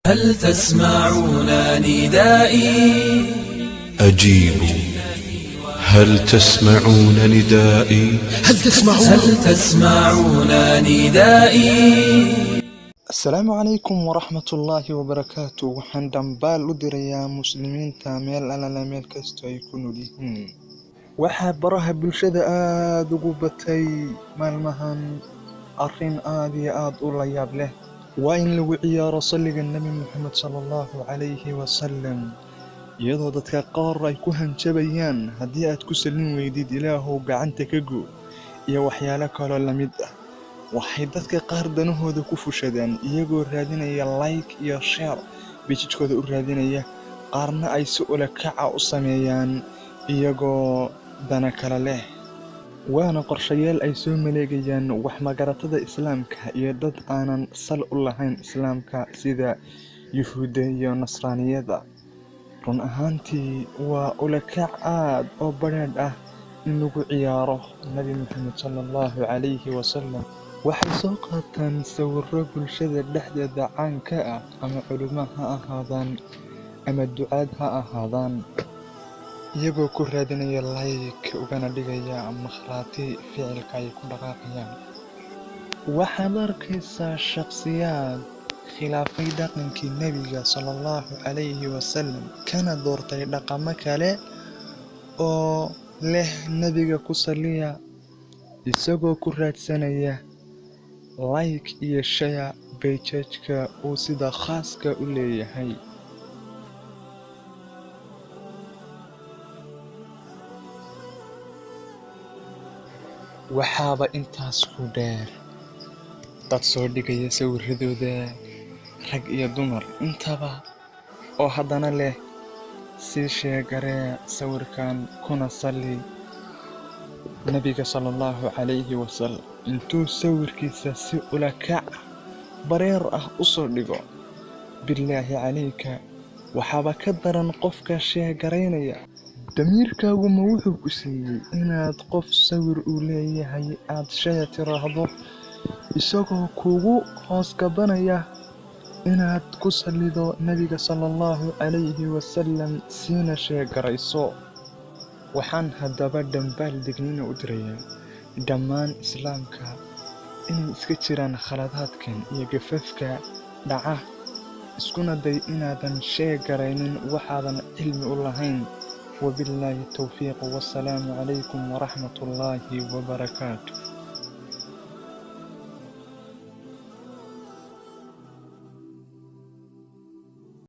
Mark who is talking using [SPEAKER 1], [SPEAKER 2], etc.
[SPEAKER 1] هل تسمعون ندائي؟
[SPEAKER 2] أجيبوا، هل تسمعون ندائي؟
[SPEAKER 3] هل تسمعون؟
[SPEAKER 1] هل تسمعون ندائي؟
[SPEAKER 4] Asalaamu calaykum waraxmatullaahi wabarakaatu. Waxaan dhambaal u dirayaa muslimiinta meel alala meel kastoo ay ku nool yihiin. Waxaa baraha bulshada aada ugu batay maalmahan arrin aada iyo aada u la yaab leh. Waa in lagu ciyaaro salliga Nebi Muxamed sala allahu calayhi wasalam, iyadoo dadka qaar ay ku hanjabayaan haddii aad ku sallin weydid Ilaahow gacanta ka go, iyo waxyaalo kaloo la mid ah. Waxay dadka qaar danahooda ku fushadaan iyagoo raadinaya like iyo share page-kooda u raadinaya, qaarna ay si ula kaca u sameeyaan iyagoo dana kale leh. Waana qorshayaal ay soo maleegayaan wax magaratada islaamka iyo dad aanan sal u lahayn islaamka sida Yuhuudda iyo Nasraaniyada. Run ahaantii waa ula kac aad oo badheedh ah in lagu ciyaaro Nabi Muxamed sala allahu calayhi wasalam. Waxay soo qaataan sawirro bulshada dhexdeeda caan ka ah, ama culimo ha ahaadaan ama ducaad ha ahaadaan, iyagoo ku raadinaya like ugana dhigaya makhraati ficilka ay ku dhaqaaqayaan. Waxaad arkaysaa shakhsiyaad khilaafay dhaqankii Nebiga sala allahu calayhi wasalam, kana doortay dhaqamo kale oo leh Nebiga ku saliya, isagoo ku raadsanaya like iyo share page-ka uu sida khaaska u leeyahay. Waxaaba intaas ku dheer dad soo dhigaya sawiradooda rag iyo dumar intaba, oo haddana leh sii sheegaree sawirkan kuna salli Nabiga sala allahu calayhi wasalam. Intuu sawirkiisa si ula kac bareer ah u soo dhigo, billaahi calayka, waxaaba ka daran qofka sheegaraynaya. Damiirkaagu ma wuxuu ku siiyey inaad qof sawir uu leeyahay aad shaya tiraahdo, isagoo kugu hoos gabanaya inaad ku sallido Nabiga sala allahu calayhi wasalam siina sheegarayso? Waxaan haddaba dhambaal digniina u dirayaa dhammaan islaamka inay iska jiraan khaladaadkan iyo gafafka dhaca, iskuna day inaadan sheegaraynin waxaadan cilmi u lahayn. Wabillaahi towfiiq, wassalaamu calaykum waraxmatullaahi wabarakaatu.